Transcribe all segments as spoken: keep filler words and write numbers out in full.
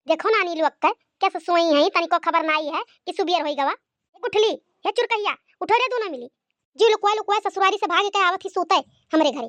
देखो नानी लोग के, क्या ससुई है, तनिको खबर नाई है कि सुबियर होई गवा। ए गुठली, हे चुरकहिया, उठो रे दूनो मिली। जी लुकवाए लुकवाए ससुरारी से भाग के आवत ही सूते हमरे घरे।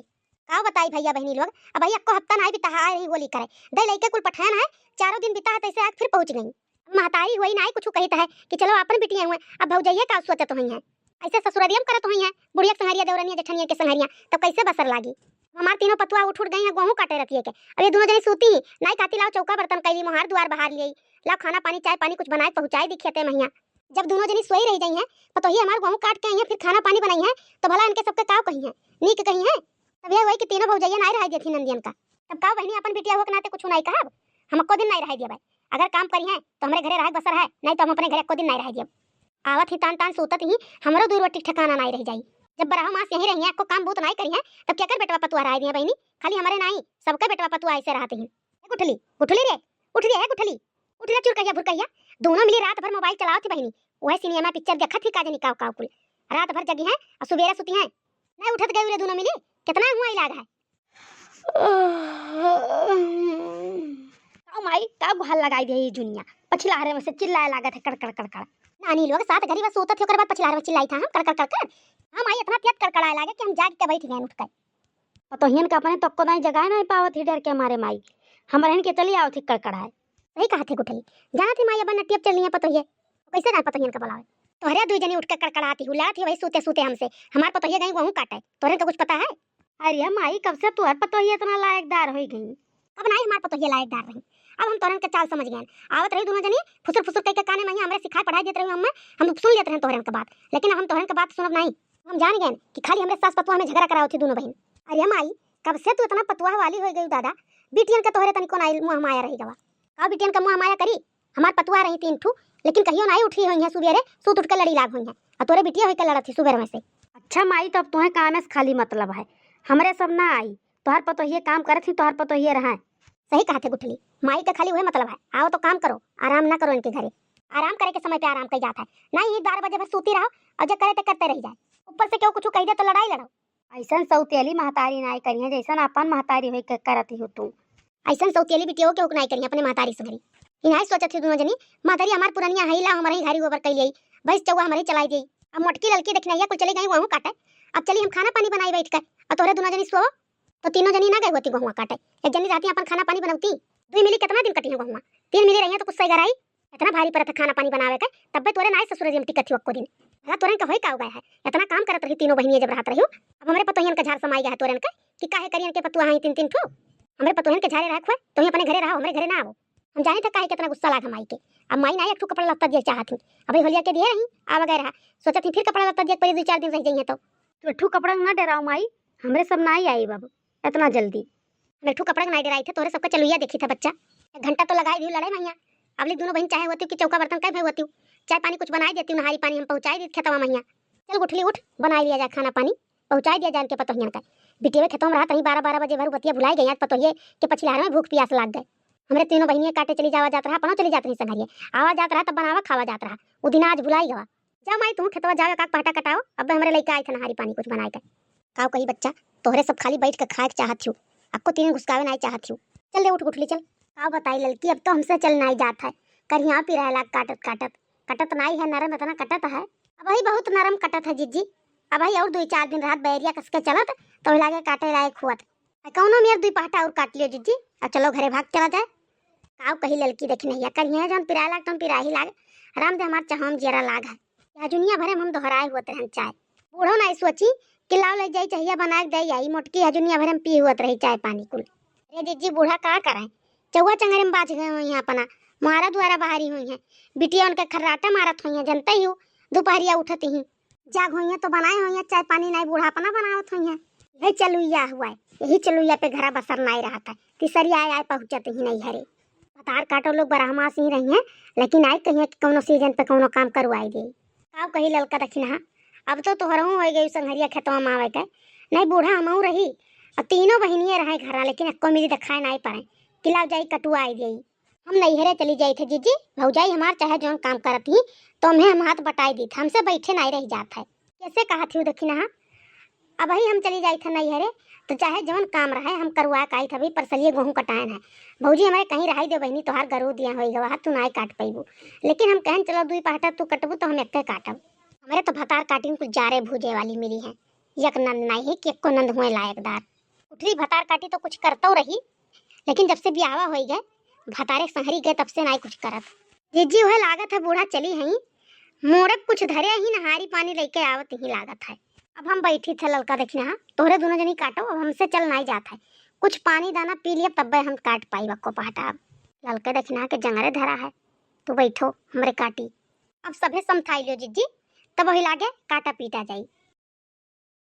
का बताई भैया बहिनी लोग, अब भैया को हफ्ता नाई बिता है रही होली करे। दे लइके कुल पठान है, चारों दिन बिता है तैसे आज फिर पहुँच गई। महतारी हुई नाई कुछ कहित है कि चलो अपन बिटिया हुए, अब भौजैया का सोचत हुई है। ऐसे ससुरारियम करत हुई है, बुढ़िया के संहरिया, देवरनिया, जेठनिया के संहरिया, तब कैसे बसर लागी? हमार तीनों पतुआ उठ उठ गई है, गोहूँ काटे रतिये के। अब ये दूनो जनी सूती ही, नाई काती लाओ चौका बर्तन कैली, मोहार दुआर बहार लिये, लाओ खाना पानी, चाय पानी कुछ बनाए पहुँचाए दी खेते महिया। जब दूनो जनी सोई रही जाई हैं, पतोहिया हमार गोहूँ काट के आई हैं, फिर खाना पानी बनाई हैं, तो भला इनके सबके काव कही हैं, नीक कही हैं? तब यह हुई कि तीनों भौजैया नाई रहाई देती नंदियन का। तब काव बहिनी, अपन बिटिया हुआ के नाते कुछ नाई कहब, हम अक्को दिन नाई रहाई दिया भाई। अगर काम करी हैं तो हमरे घरे रहे बसर है, नाई तो हम अपने घरे अक्को दिन नाई रहाई दिया। आवत ही तान तान सूतत ही, हमरो दूर रोटी ठिकाना नाई रह जाई। जब बरहो मास यहीं रही हैं, अक्को काम बूत नाई करी हैं, तब केकर बेटवा पतुआ रहाई दिया बहिनी? खाली हमरे नाई, सबके बेटवा पतुआ ऐसे रहत ही। ए गुठली, गुठली रे, उठ रे, ए गुठली, उठ रे चुरकहिया भुरकहिया। दूनो मिली रात भर मोबाइल चलावत ही बहिनी, वह सिनेमा पिक्चर देखत ही का जनी काव काव कुल। रात भर जगी हैं और सुबेरे सुती हैं। नहीं उठत गए रे दूनो मिली, कितना हुआ इलाग है। ओ माई, का गुहार लगाई दे ये जुनिया, पछिलहरे में से चिल्लाए लागत है कड़ कड़ कड़ कड़। नानी लोग सात घड़ी बस सूतत ही, ओकर बाद पछिलहरे में चिल्लाई था हम कड़ कड़ कड़ कड़। हाँ माई, इतना तेज कड़कड़ाए लागे कि हम जाग के बैठ गए उठ के। पतोहियन का अपने तक्को दाई जगाए नहीं पावत ही डर के मारे माई, हमरहन के चली आवत ही कड़कड़ाए। सही कहत ही गुठली, जानत ही माई अब नटियब चलनी है पतोहिए, कैसे जान पतोहियन का बुलावे? तोहरे दुई जनी उठ के कड़कड़ाती हुलात ही वही सूते सूते हमसे, हमार पतोहिए गई गोहूँ काटे, तोहरे का कुछ पता है? अरे माई, कब से तोहर पतोहिए इतना लायकदार होई गई? अब नाई हमार पतोहिए लायकदार रही, अब हम तोहरन के चाल समझ गए। आवत रही दोनों जनी फुसुर फुसुर कह के काने में हमरे सिखाए पढ़ाई देत रही, हम हम सुन लेत रहे तोहरन के बात, लेकिन अब हम तोहरन के बात सुनब नहीं। हम जान गए कि खाली हमरे सास पतुआ में झगड़ा करावत ही दोनों बहन। अरे माई, कब से तू इतना पतुआ वाली हो गई दादा, बिटियन का तोहरे तनिको नाई मुँह माया रही गवा। का बिटियन का मुँह माया करी? हमार पतुआ रही तीन ठू, लेकिन कहियो नाई उठी होई है सुबेरे, सूत उठ के लड़ी लाग होई है, और तोरे बिटिया होई के लड़त ही सुबेर में से। अच्छा माई, तो अब तुहें कामे से खाली मतलब है, हमरे सब ना आई। तोहर पतोहिए काम करत ही, तोहर पतोहिए रहे। सही कहत है गुठली, माई के खाली वही मतलब है, आओ तो काम करो, आराम ना करो इनके घरे। आराम करे के समय पे आराम कई जात है, नहीं ही बारह बजे भर सूती रहो और जब करे ते करते रह जाए। ऊपर से क्यों कुछ कह दे तो लड़ाई लड़ो। ऐसन सौतेली महतारी नाई करिहे जैसन अपन महतारी होई के करत ही हो तू। ऐसन सौतेली बिटियो के हुक नाई करिहे अपने महतारी संगरी। ई नाई सोचत ही दोनों जनी, महतारी हमार पुरनिया है, ला हमारे ही घारी गोबर कई ले, भैंस चौवा हमारे ही चलाई दे। अब मोटकी ललकी देखना कुल चली गई वहूँ काटे। अब चली हम खाना पानी बनाई बैठ कर, और तोहरे दोनों जनी सोओ। तो तीनों जनी ना गए होती गोहुआ काटे, एक जनी रहती अपन खाना पानी बनौती। दुई मिली कितना दिन कटी है गोहुआ, तीन मिली रही है तो कुछ सही गराई। इतना भारी परत है खाना पानी बनावे के, तब्बे तोरे नाई ससुर जी हम टिकत ही अक्को दिन। भला तोरन के होई का उगाय है, इतना काम करत रही तीनों बहनिया जब रहत रही। अब हमरे पतोहियन के झार समाई गया है तोरन के कि काहे करियन के पतुआ हैं तीन तीन ठो। हमरे पतोहियन के झारे रहे खुए, तो ही अपने घरे रहो, हमरे घरे ना आवो। हम जानी था काहे कितना गुस्सा लाग माई के। अब माई ना एक ठो कपड़ा लत्ता दिए चाहत ही, अभी होलिया के दिए रही, आवा गए रहा, सोचत ही फिर कपड़ा लत्ता दिए पहले दो चार दिन रह जाइए तो। तू एक ठो कपड़ा ना डराओ माई, हमरे सब ना आई आई बाबू इतना जल्दी। हम एक ठो कपड़ा के नाई डराई थे, तोरे सबका चलुइया देखी था बच्चा। एक घंटा तो लगाई दियो लड़ाई मैया। अबली दोनों बहन चाहे होती कि चौका बर्तन कई भाई होती, चाय पानी कुछ बनाई देती, नहारी पानी हम पहुँचाई दी खेतवा मैया। चल गुठली उठ, बनाई लिया जाए खाना पानी, पहुँचाई दिया जाए इनके पतोहियन का। बिटिया खेतवा में रहत रही, बारह बारह बजे भर बतिया भुलाई गई, आज पतोहिए के पछिलहर में भूख पियास लाग गए। हमरे तीनों बहनिया काटे चली जावा जात रहा, अपनो चली जात रही संघरिया, आवा जात रहा तब बनावा खावा जात रहा, वो दिन आज भुलाई गवा। जाओ माई, तू खेतवा जाओ, एक आध पहटा कटाओ, अब हमरे लइका आई थे नहारी पानी कुछ बनाए के। काव कही बच्चा, तोहरे सब खाली बैठ के खाए के चाहत हियो, अक्को तीन घुसकावे नाई चाहत हियो। चल रे उठ गुठली चल। काव बताई ललकी, अब तो हमसे चल नाई जात है, करिया पिराए लाग काटत काटत, कटत नाई है नरम इतना कटत है, अब ही बहुत नरम कटत है जिज्जी। अब ही और दो चार दिन रहत बैरिया कस के चलत, तो लागे काटे लायक हुअत। आ कौनो मेर दुई पहटा और काट लियो जिज्जी, अब चलो घरे भाग चला जाए। काव कही ललकी देखी नहीं, करिए जौन पिराए लाग तौन पिराही लाग, राम दे हमार चहाम जियरा लाग है। या जुनिया भरे में हम दोहराए हुअत रहन चाय। बूढ़ो ना सोची कि लाव ले जाई चहिया बना के दे आई, मोटकी है जुनिया भरे में पी हुअत रही चाय पानी कुल। अरे जिज्जी बूढ़ा का करें, चौवा चंगरे में बाझ गए हुई हैं अपना, मारा दुआरा बाहरी हुई हैं, बिटिया उनके खर्राटा मारत हुई हैं, जनते ही हो, दोपहरिया उठत ही जाग होइया तो बनाए होइया, चाय पानी नाई बूढ़ा अपना बनावत होइया। यही चलुइया हुआ है, यही चलुइया पे घरा बसर नाई रहत है। तीसरी आए आए पहुँचत ही नहीं हरे। पतार काटो लोग बरहमास ही रही हैं, लेकिन आई कहिया कि कौनो सीजन पे कौनो काम करवाई दे। काव कही ललका दखिनहा, अब तो तोहरहू हो गई संघरिया खेतवा में आवे के, नहीं बूढ़ा हमहू रही। अब तीनों बहिनिये रहे घरा, लेकिन एक्को मिली देखाए नाई पड़े कि लाव जाई कटुआ आई दे। हम नैहरे चली जाई थे जीजी, भौजाई हमार चाहे जौन काम करत ही, तो हमें हम हाथ बटाई दी थे, हमसे बैठे नाई रह जात है। कैसे कहत ही दखिनहा? अबही हम चली जाइत है नैहरे, तो चाहे जवन काम रहे हम करवा के आइत है। अभी परसलिए गोहूँ कटाएन है। भौजी हमरे कहीं रहाई दे बहिनी, तोहार गरू दिया होई गवा, तू नाई काट पइबू। लेकिन हम कहन चलो दुई पहटा तू कटबू तो हम एक्के काटब। हमरे तो भतार काटिन कुछ जारे भूजे वाली मिली है। एक नंद नाई है कि एक्को नंद हुए लायकदार। उठली भतार काटी तो कुछ करतौ रही, लेकिन जब से बियाहवा होई गए, भतारे संहरी गए, तब से नाई कुछ करत। जीजी उहे लागत है बूढ़ा चली हई, मोड़क कुछ धरे ही नहारी पानी लेके आवत ही लागत है। अब हम बैठी थे ललका दखिनहा, तोहरे दोनों जनी काटो, अब हमसे चल नाई जात है। कुछ पानी दाना पी लिया तब्बे हम काट पाई बक्को पहटा। अब ललके दखिनहा के जंगरे धरा है, तू बैठो हमरे काटी। अब सभे समथाई लियो जीजी, तब वही लागे काटा पीटा जाई।